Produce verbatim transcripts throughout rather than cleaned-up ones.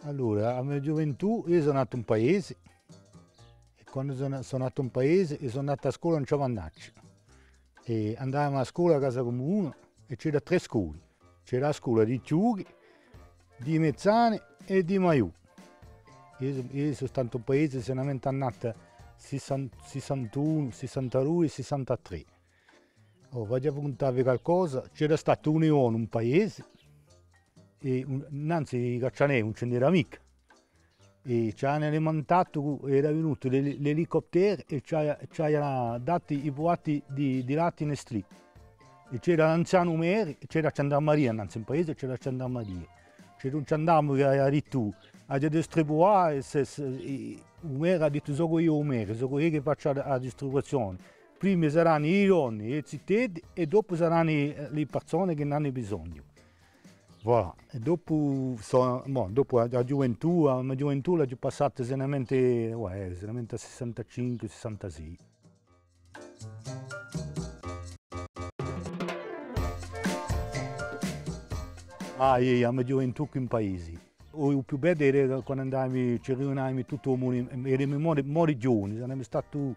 Allora, a me ghjuventù, eiu sò natu in paese, è quandu sò na-, sò natu in paese, eiu sò andatu à a scola in Ciavannaccia. È andavamu à a scola à a casa cumuna, è c'era trè scole. C'era a scola di Chjuri, di Mezzane è di Maiù. Eiu sò, eiu sò statu in paese sinamente annate sissan-, sissantunu, sissantadui è sissantatrè. Oh, vogliu cuntavvi calcosa, c'era statu un leone in paese, è un, innanzi i caccianelli ùn ci n'era micca. È ci anu alimintatu, era venutu l'eli-, l'elicotteru è ci hà, ci hà datu i buatti di, di latti Nestlé. È c'era l'anzianu merre, c'era a gendarmeria innanzi in paese, c'era a gendarmeria. C'era un gendarmu chì hà, hà dittu, aghju da distribuà, è s'è, s'è, è u merre hà dittu, socu eiu u merre, socu eiu chì facciu a, a distribuzione. Prima saranu i donni è i ziteddi è dopu saranu, eh, e persone chì n'anu bisognu. Voilà. È dopu sò, bon, dopu a, a ghjuventù, a me ghjuventù l'aghju passata sinamente, uè, sinamente à sissantacinque, sissantasei. Ah, iè, a me ghjuventù quì in paese. U, u più beddu era quandu andavamu, ci riuniamu tutti à u muni-, eramu mori, mori ghjovani, saremu stati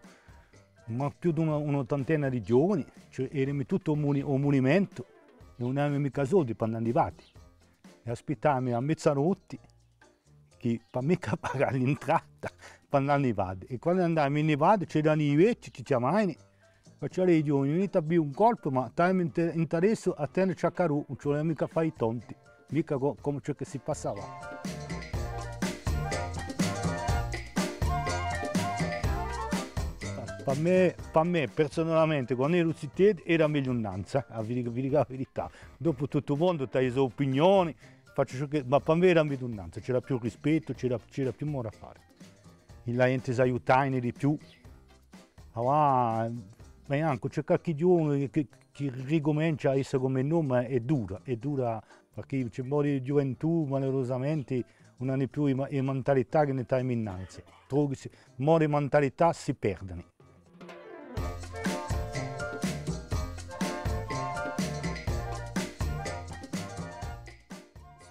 ma più d'una, un'ottantina di ghjovani, cioè, eramu tutti à u muni-, à u munimentu, è ùn avamu micca soldi per andà in i prati. È aspittavamu à mezzanotti, chì per micca pagà l'intrata, per andà in i prati. È quandu andavamu in i prati, c'eranu i vechji, ci chjamavanu, facianu: «Ghjovani, venite à bè un colpu, ma stemu inte-, interessu à tene ciaccarò, ùn ci vulemu micca fà i tonti.» Micca co-, cum'è ciò chì si passava. Per mè, per mè, persunalmente, quandu eru ziteddu, era megliu innanzi, eh, à vi, vi dicu a verità. Dopu tuttu u mondu t'hà e so opinioni, facciu ciò chì, ma per mè era megliu innanzi, c'era più rispettu, c'era, c'era più amore à fà. È a ghjente s'aiutava di più. Avà, ma ancu c'hè qualchì ghjovanu chì, chì, chì ricumencia à esse cum'è noi, ma hè dura, hè dura, perchè ci hè mori ghjuventù, malerusamente, ùn anu più e ma-, e mentalità chì no aviamu innanzi. Trovu chì si, mori mentalità si perdenu.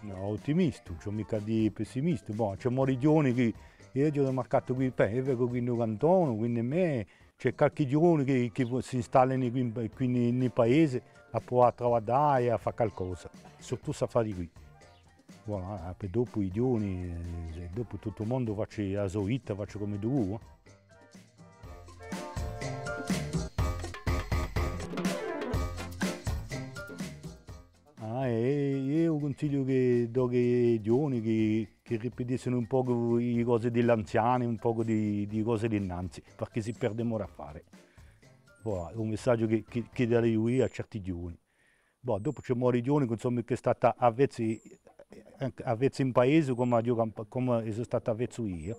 Nò, ottimistu, ùn ci hè micca di pessimistu. Bon, ci hè mori ghjovani chì, eiu aghju rimarcatu quì, bè, eiu vecu quì in u cantone, quì in mè, ci hè qualchì ghjovanu chì, chì vo-, s'installanu quì in, quì in, in paese à pruvà à travaglià è à fà calcosa, surtuttu s'affari quì. Voilà, è po dopu i ghjovani, eh, dopu tuttu u mondu face a so vita, face cum'eddu vole, eh. Ah, è, è eiu cunsigliu chì, chì i ghjovani chì, chì ripetissinu un pocu e cose di l'anziani, un pocu di, di cose d'innanzi, perchè si perde amore à fà. Voilà, hè un messaghju chì, chì, chì darei eiu à certi ghjovani. Bò, dopu ci hè mori ghjovani chì ùn sò micca stati avvezzi, avvezzi in paese cum'è eiu, cum'è sò statu avvezzu eiu.